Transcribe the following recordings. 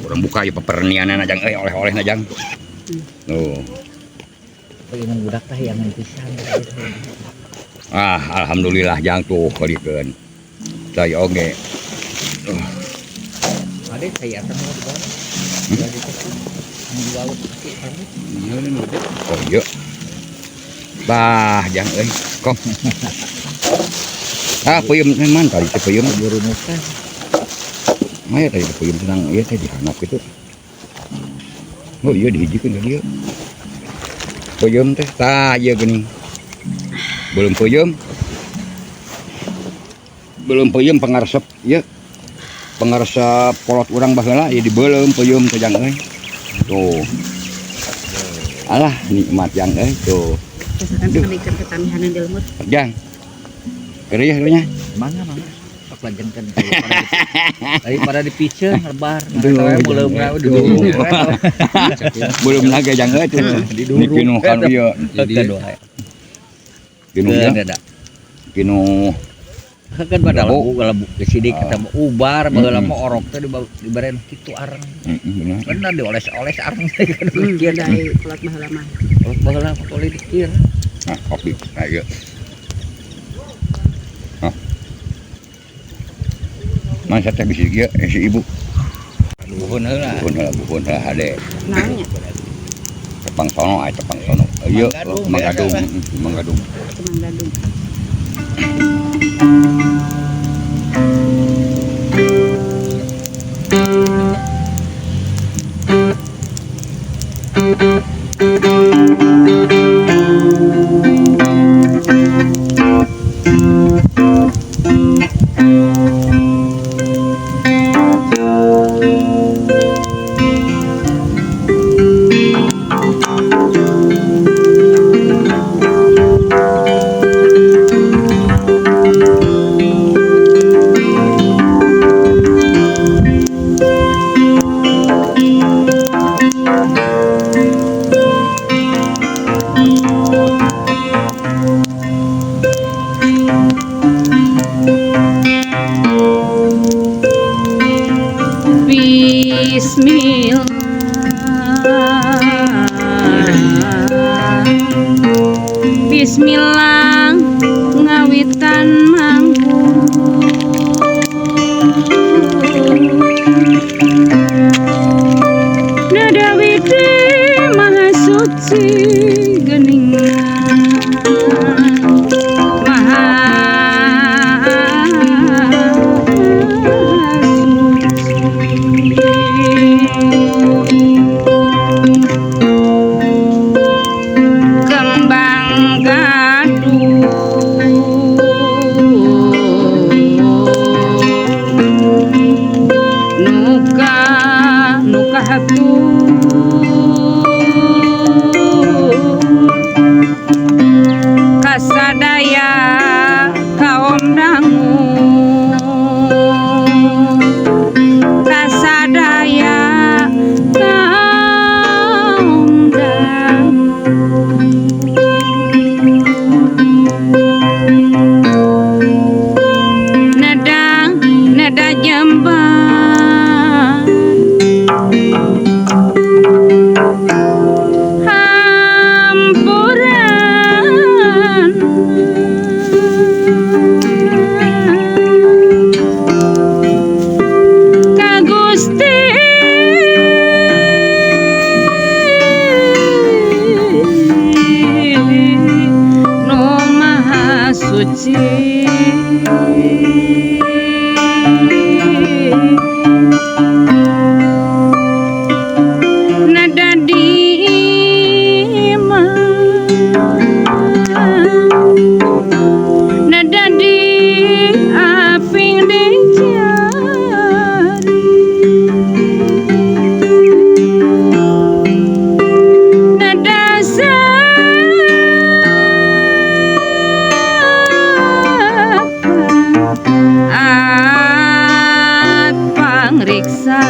Urang buka ieu papernianana, Jang, euy, oleh-olehna, Jang. Tuh. Pengen budak teh yang pisan. Ah, alhamdulillah, Jang, tuh kalikeun. Saya oge. Ada saya akan mau dibawa. Dibawa kaki kamu. Oh iya. Bah, Jang euy. Kok. Ah, peuyeum teh man tadi teh peuyeum. Dirunukan. Maya tadi teh peuyeum tenang ieu teh dihanap kitu. Oh iya dihijikeun ka dieu. Peuyeum teh tah ieu geuning. Belum peuyeum. Belum peuyeum pangaresep ieu. Pangaresep kolot urang baheula ieu dibeuleum peuyeum teh, Jang euy. Tuh. Alah nikmat, Jang euy, tuh. Misalkan sekalikan ketamihanan di lemut. Jang. Keur ya nya. Mangga mangga. Sok lajengkeun daripada dipiceun lebar. Duh, Mana meuleumna Duh. Belum lagi, Jang euy, tuh. Ini pinuh kan ieu. Jadi Pinuh ya. Pinuh. Kan pada Lebu. lebu lebu ke sini ketemu ubar baheula mah orok teh diberen kitu areng. Heeh, bener. Bener dioles-oles areng teh kan dikir. Dari kolot baheula mah. Kolot baheula mah boleh dikir. Nah, kopi. Nah, ieu. Hah. Masa teh bisi ieu si ibu. Nuhun heula. Buhun heula, buhun heula hade. Naonnya? Tepang sono aya tepang sono. Ieu Mang Gadung, Mang Gadung, biasa lah. Mang Gadung. Mang Gadung. Bismillah. Bismillah ngawitan mangku. Nada widi maha suci geningan maha suci. Kembang gadung nuka nuka hatur kasadaya kaum dangu kasadaya kaum dangu nada nada jembar hampuran ka Gusti nu Maha Suci. Nada di nada di aping di jari nada saat pangriksa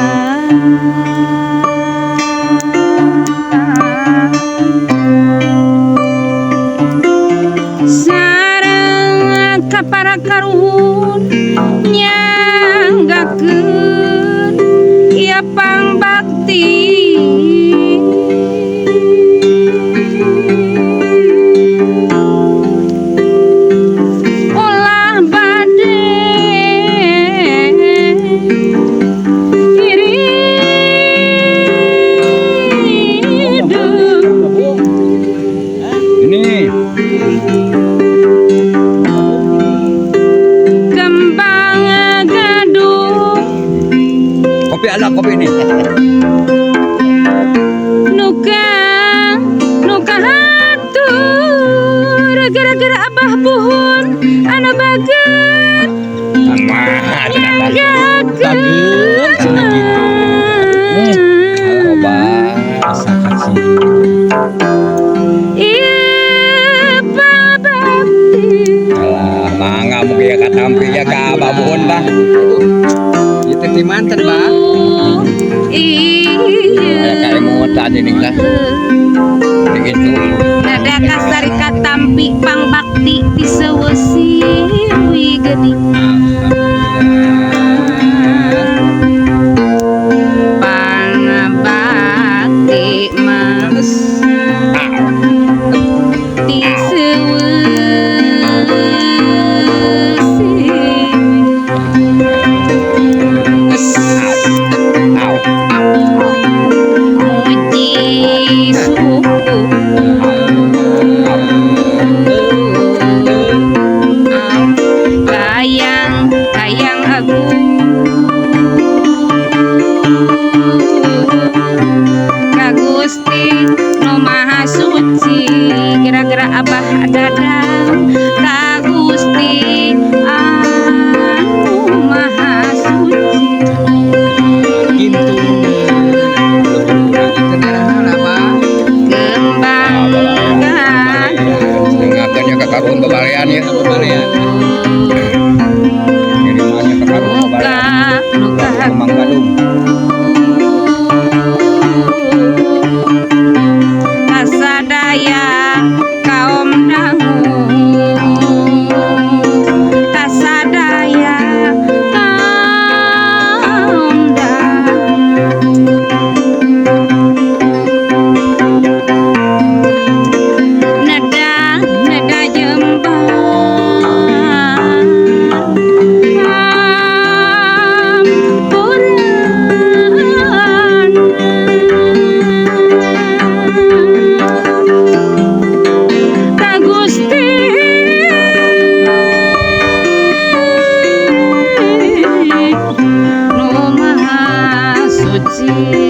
sareng kapara karuhun nyanggakeun ieu pangbaktina. Kopi ada kopi nih. Nuka nuka hatur gara-gara abah buhun anu baget Mah, cenah. nyanggakeun. Cenah gitu. Obat. Asa kasih. Ieu pabakti. Alah, mangga mugi ya katampi ya ka Abah Buhun tah. Ieu teh ti manten, Bah. Iya. Aya kaemutan ini lah. Begitu. Nada kasar katampi pangbakti ti sewesi geuning. Pangbakti mah ti sewesi. Au. Muji syukur kayang kayang agung ka Gusti nu Maha Suci gara-gara abah dadang ka Gusti anu Maha Suci. Kintu. Urang itu daerah naon, Abah? Kembang gadung. Dengarkan ya ka karuhun babalean ya. Babalean. Kirimannya ka karuhun Nuka babalean. nuka Kembang gadung. Kasadaya kaum dangu kasadaya kaum dangu nada nada jembang hampuran ka Gusti nu Maha Suci.